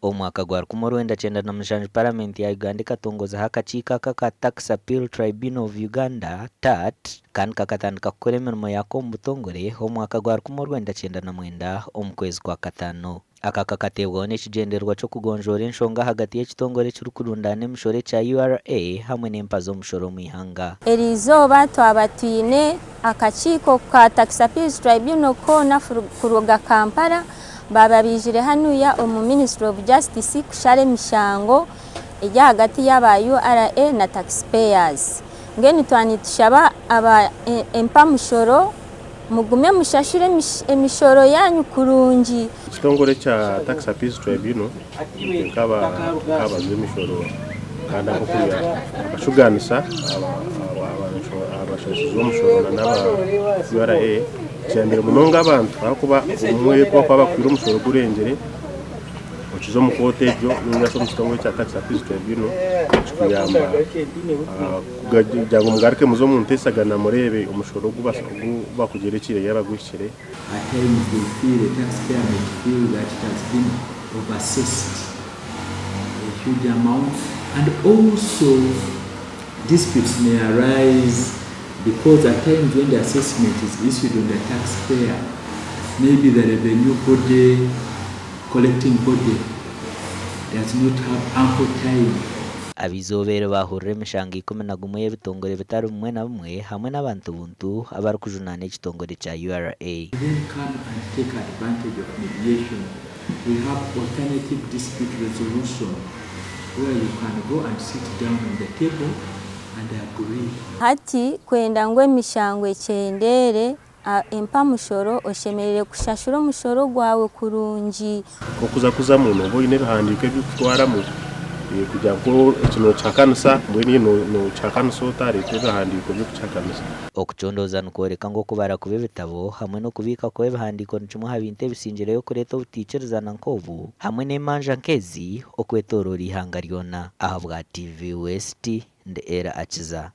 Omu mwaka gwa 1997 Paramenti ya Uganda ekatongozaho akakiiko aka aka Tax Appeal Tribunal of Uganda, TAT, kandi kakatandika kukora emirimo yako omu butongore omu mwaka gwa 1999 omu kwezi kwa Kataano. Aka kakateebwaho n'ekigyendererwa ky'okugonjoora enshonga ahagati y'ekitongore ekirikurundaana emishoro ekya URA hamwe n'empa z'omushoro omu ihanga. Eriizooba twaba twine akakiiko ka Tax Appeals Tribunal koona kuruga Kampala baaba baijire hanuya omu Ministry of Justice kushara emishango eri ahagati y'aba URA na tax payers. Mbwenu twaba nitushaba aba empamushoro mugume mushashure emishoro yaanyu kurungi. Ekitongore ekya Tax Appeals Tribunal itwe nk'abazi b'emishoro kandi ahabw'okushugaanisa abashashuzi b'omushoro na n'aba URA kiyambire munonga abantu ahakuba obumwe ku bakuba bakuhaire omushoro gurengire okiza omu kooti egyo ninga shi omu kitongore kya Tax Appeals Tribunal kikuyamba kugira ngu mugaruke muze omu nteesagana mureebe omushoro ogu bakugyerekiire yaaba guhikire. At times they feel, a taxpayer might feel that it has been over assessed a huge amount and also disputes may arise because at times when the assessment is issued on the taxpayer maybe the revenue body collecting body does not have ample time. Ab'eizooba baahurira emishango 11 y'ebitongore bitari bimwe na bimwe hamwe n'abantu buntu abarikujunaana ekitongore kya URA. Then come and take advantage of mediation. We have alternative dispute resolution where you can go and sit down on the table and agree. Hati kwenda ngu emishango ekyendeere, empamushoro oshemereire kushashura omushoro gwawe kurungi. Nk'okuza kuzamu nooba oine ebihandiiko ebirikutwaramu kugira ngu eki nookihakanisa mbwenu iwe nookihakanisa ota? Reeta ebihandiiko by'okukihakanisa. Okucondooza nikworeka ngu okubara kubi ebitabo hamwe n'okubiika kubi ebihandiiko ni kimwe aha bintu ebisingireyo kureeta obutaikirizana nk'obu hamwe n'emanja nk'ezi okwetooroora eihanga ryona. Ahabwa TV West, ndi Ella Akiza.